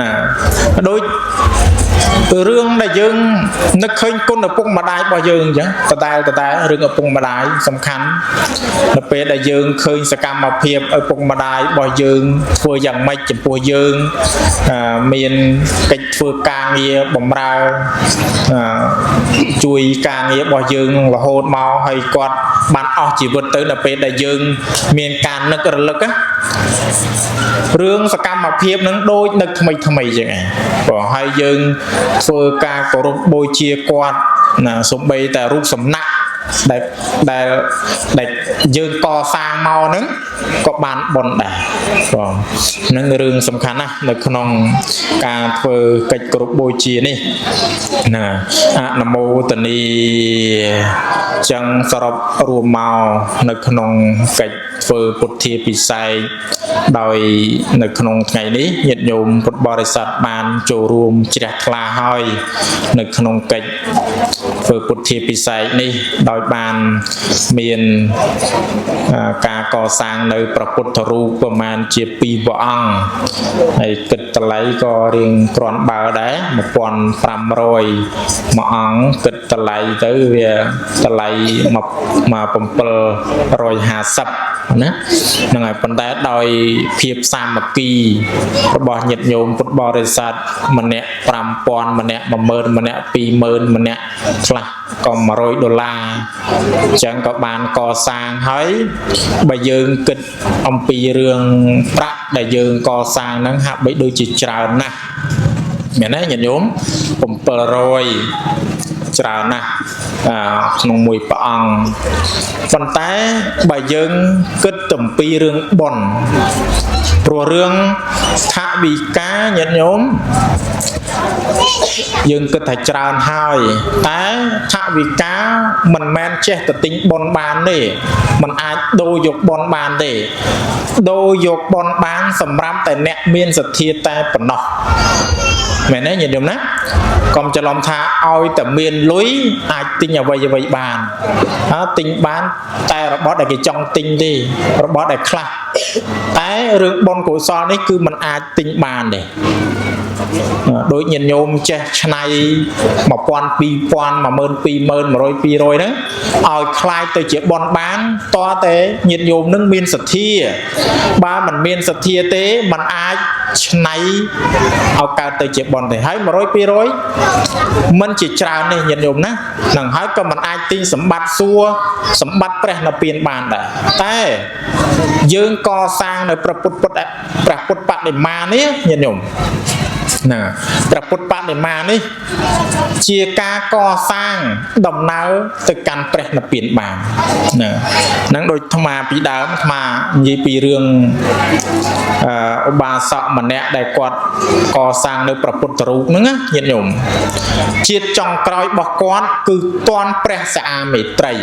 ណាដូចរឿងដែលយើងនឹកឃើញគុណឪពុកម្ដាយរបស់យើងអញ្ចឹងដដែលដដែលរឿងឪពុកម្ដាយសំខាន់នៅពេលដែលយើងឃើញសកម្មភាពឪពុកម្ដាយរបស់យើងធ្វើយ៉ាងម៉េចចំពោះយើងមានកិច្ចធ្វើការងារបម្រើជួយការងាររបស់យើងរហូតមកហើយគាត់បានអស់ជីវិតទៅនៅពេលដែលយើងមានការនឹករលឹកណារឿងសកម្មភាពនឹងដូចនឹកថ្មីថ្មីចឹងឯងព្រោះហើយយើងធ្វើការគោរពបូជាគាត់ណាសំបីតែរូបសំណាក់ដែលដែលដែលយើងកសាងមកហ្នឹងក៏បានបុណ្យដែរបងហ្នឹងរឿងសំខាន់ណាស់នៅក្នុងការធ្វើកិច្ចគោរពបូជានេះណាអនុមោទនីចឹងសរុបរួមមកនៅក្នុងកិច្ចធ្វើពុទ្ធាពិសេសដោយនៅក្នុងថ្ងៃនេះញាតិញោមពុទ្ធបរិស័ទបានចូលរួមជ្រះថ្លាហើយនៅក្នុងកិច្ចធ្វើពុទ្ធាពិសេសនេះដោយបានមានការកសាងនៅព្រះពុទ្ធរូបប្រមាណជា2ព្រះអង្គហើយគិតតម្លៃក៏រៀងគ្រាន់បើដែរ1500មួយអង្គគិតតម្លៃទៅវាតម្លៃមក750ណាហ្នឹងហើយប៉ុន្តែដោយភាពសាមគ្គីរបស់ញាតិញោមពុទ្ធបរិស័ទម្នាក់5000ម្នាក់10000ម្នាក់20000ម្នាក់ខ្លះក៏100ដុល្លារអញ្ចឹងក៏បានកសាងហើយបើយើងគិតអំពីរឿងប្រាក់ដែលយើងកសាងហ្នឹងហាក់បីដូចជាច្រើនណាស់មែនទេញាតិញោម700ច្រើនណាស់ក្នុងមួយព្រះអង្គប៉ុន្តែបើយើងគិតអំពីរឿងបុណ្យព្រោះរឿងថវិកាញាតិញោមយើងគិតថាច្រើនហើយតែថវិកាមិនមែនចេះទៅទិញបុណ្យបានទេมันអាចដូរយកបុណ្យបានទេដូរយកបុណ្យបានសម្រាប់តែអ្នកមានសទ្ធាតែប៉ុណ្ណោះមែនទេញាតិញោមណាកុំច្រឡំថាឲ្យតែមានលុយអាចទិញអ្វីអ្វីបានហើយទិញបានតែរបស់ដែលគេចង់ទិញទេរបស់ដែលខ្លះតែរឿងបុណ្យកុសលនេះគឺมันអាចទិញបានទេដូចញាតិញោមចេះឆ្នៃ1000 2000 12000 100 200ហ្នឹងឲ្យคล้ายទៅជាបុណ្យបានតើតែញាតិញោមនឹងមានសទ្ធាបើមិនមានសទ្ធាទេมันអាចឆ្នៃឲ្យកើតទៅជាបុណ្យទេហើយ100 200មិនជាច្រើនទេញាតិញោមណាហ្នឹងហើយក៏มันអាចទិញសម្បត្តិសួគ៌សម្បត្តិព្រះនិព្វានបានដែរតែយើងកសាងនៅព្រះពុទ្ធពុទ្ធព្រះពុទ្ធបដិមានេះញាតិញោមណាព្រះពុទ្ធបដិមានេះជាការកសាងដំណើរទៅកាន់ព្រះនិព្វានបានណាហ្នឹងដូចអាត្មាពីដើមអាត្មានិយាយពីរឿងឧបាសកម្នាក់ដែលគាត់កសាងនៅព្រះពុទ្ធរូបហ្នឹងណាញាតិញោមជាតិចុងក្រោយរបស់គាត់គឺតន់ព្រះសាអាមេត្រី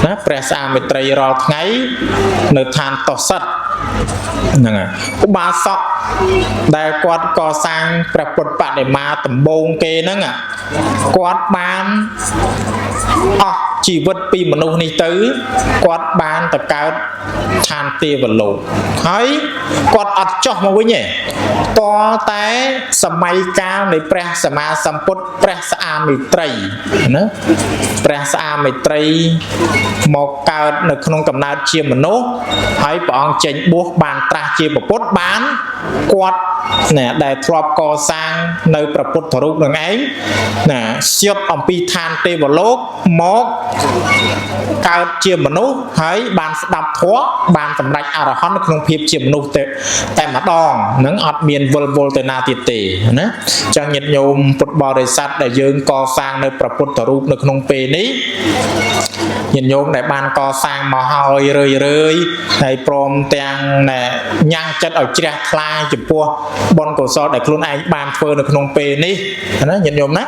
ណាព្រះសាអាមេត្រីរាល់ថ្ងៃនៅឋានតសិតហ្នឹងហើយឧបាសកដែលគាត់កសាងព្រះពុទ្ធបដិមាដំបូងគេហ្នឹងគាត់បានអស់ជីវិតពីមនុស្សនេះទៅគាត់បានទៅកើតឋានទេវលោកហើយគាត់អត់ចោះមកវិញទេតតែសម័យកាលនៃព្រះសម្មាសម្ពុទ្ធព្រះស្អាមេត្រីណាព្រះស្អាមេត្រីមកកើតនៅក្នុងកំណើតជាមនុស្សហើយព្រះអង្គចេញបួសបានត្រាស់ជាពុទ្ធបានគាត់ណាដែលធ្លាប់កសាងនៅព្រះពុទ្ធរូបនឹងឯងណាសៀបអំពីឋានទេវលោកមកកើតជាមនុស្សហើយបានស្ដាប់ធម៌បានសម្រេចអរហន្តក្នុងភាពជាមនុស្សតែតែម្ដងហ្នឹងអត់មានវិលវល់ទៅណាទៀតទេណាចឹងញាតិញោមពុទ្ធបរិស័ទដែលយើងកសាងនៅព្រះពុទ្ធរូបនៅក្នុងពេលនេះញាតិញោមដែលបានកសាងមកហើយរឿយរឿយហើយព្រមទាំងញ៉ាំងចិត្តឲ្យជ្រះថ្លាចំពោះបុណ្យកុសលដែលខ្លួនឯងបានធ្វើនៅក្នុងពេលនេះណាញាតិញោមណា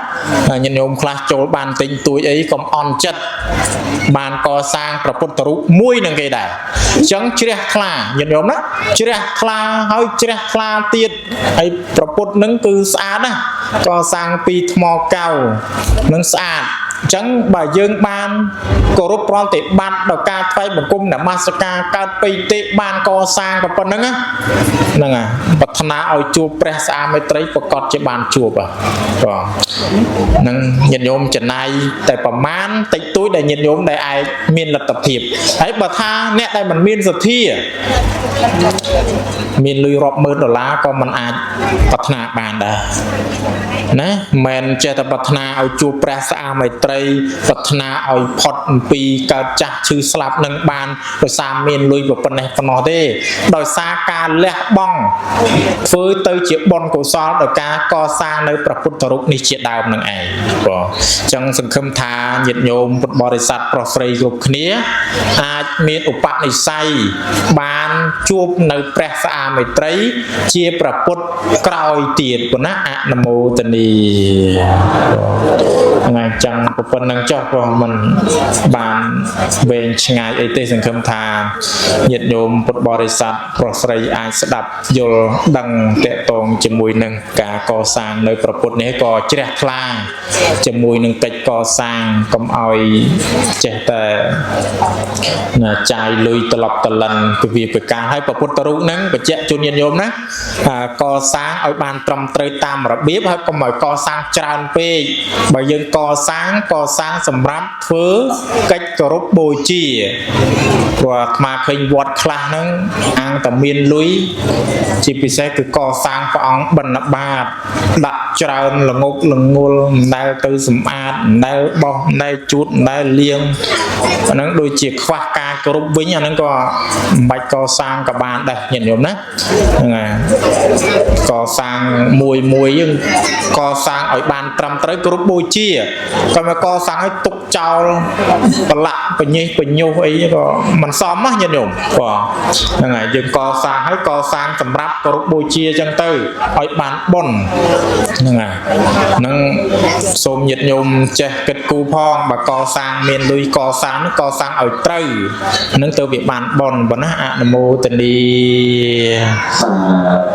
ញាតិញោមខ្លះចូលបានទិញទួយអីកុំអន់ចិត្តបានកសាងព្រះពុទ្ធរូបមួយនឹងគេដែរអញ្ចឹងជ្រះថ្លាញាតិញោមណាជ្រះថ្លាហើយជ្រះថ្លាទៀតហើយព្រះពុទ្ធនឹងគឺស្អាតណាកសាងពីថ្មកៅនឹងស្អាត អញ្ចឹងបើយើងបានគោរពប្រតិបត្តិដល់ការថ្វាយបង្គំនមស្ការកើតបិតិបានកសាងប៉ុណ្្នឹងណាហ្នឹងហើយប្រាថ្នាឲ្យជួបព្រះស្អាមេត្រីប្រកាសជាបានជួបហ៎បាទហ្នឹងញាតិញោមចំណាយតែប្រមាណតិចតួចដែលញាតិញោមដែលឯងមានលទ្ធភាពហើយបើថាអ្នកដែលមិនមានសទ្ធាមានលុយរាប់ម៉ឺនដុល្លារក៏មិនអាចប្រាថ្នាបានដែរណាមិនចេះតែប្រាថ្នាឲ្យជួបព្រះស្អាមេត្រីប្រាថ្នាឲ្យផុតអំពីកើតចាស់ឈឺស្លាប់នឹងបានដោយសារមានលុយប៉ុណ្ណេះប៉ុណ្ណោះទេដោយសារការលះបង់ធ្វើទៅជាបុណ្យកុសលដោយការកសាងនៅព្រះពុទ្ធរូបនេះជាដើមនឹងឯងបងអញ្ចឹងសង្ឃឹមថាញាតិញោមពុទ្ធបរិស័ទប្រុសស្រីគ្រប់គ្នាអាចមានឧបនិស្ស័យបានជួបនៅព្រះស្អាមេត្រីជាព្រះពុទ្ធក្រោយទៀតប៉ុណ្ណាអនុមោទនីថ្ងៃចឹងប៉ុណ្ណឹងចុះព្រោះมันបានវែងឆ្ងាយអីទេសង្ឃឹមថាញាតិញោមពុទ្ធបរិស័ទប្រុសស្រីអាចស្ដាប់យល់ដឹងតកតងជាមួយនឹងការកសាងនៅព្រះពុទ្ធនេះក៏ជ្រះថ្លាជាមួយនឹងកិច្ចកសាងកុំឲ្យចេះតែណាចាយលុយត្រឡប់ត្រលិនពវិបការឲ្យព្រះពុទ្ធរូបហ្នឹងបញ្ជាក់ជូនញាតិញោមណាកសាងឲ្យបានត្រឹមត្រូវតាមរបៀបហើយកុំឲ្យកសាងច្រើនពេកបើយើងកសាងកសាងសម្រាប់ធ្វើកិច្ចគោរពបូជាព្រោះអាត្មាឃើញវត្តខ្លះហ្នឹងអាងតែមានលុយជាពិសេសគឺកសាងព្រះអង្គបិណ្ឌបាតដាក់ច្រើនល្ងុកល្ងុលមិនដែលទៅសម្អាតមិនដែលបោះមិនដែលជូតមិនដែលលាងអាហ្នឹងដូចជាខ្វះការគោរពវិញអាហ្នឹងក៏មិនបាច់កសាងក៏បានដែរញាតិញោមណាហ្នឹងហើយកសាងមួយមួយយើងកសាងឲ្យបានត្រឹមត្រូវគោរពបូជាក៏មកកសាងឲ្យទុកចោលប្រឡាក់បញេះបញុះអីក៏មិនសមណាញាតិញោមបាទហ្នឹងហើយយើងកសាងឲ្យកសាងសម្រាប់គោរពបូជាអញ្ចឹងទៅឲ្យបានបុណ្យហ្នឹងហើយហ្នឹងសូមញាតិញោមចេះគិតគូរផងបើកសាងមានលុយកសាងកសាងឲ្យត្រូវហ្នឹងទៅវាបានបុណ្យប៉ុណ្ណាអនុមោទនី។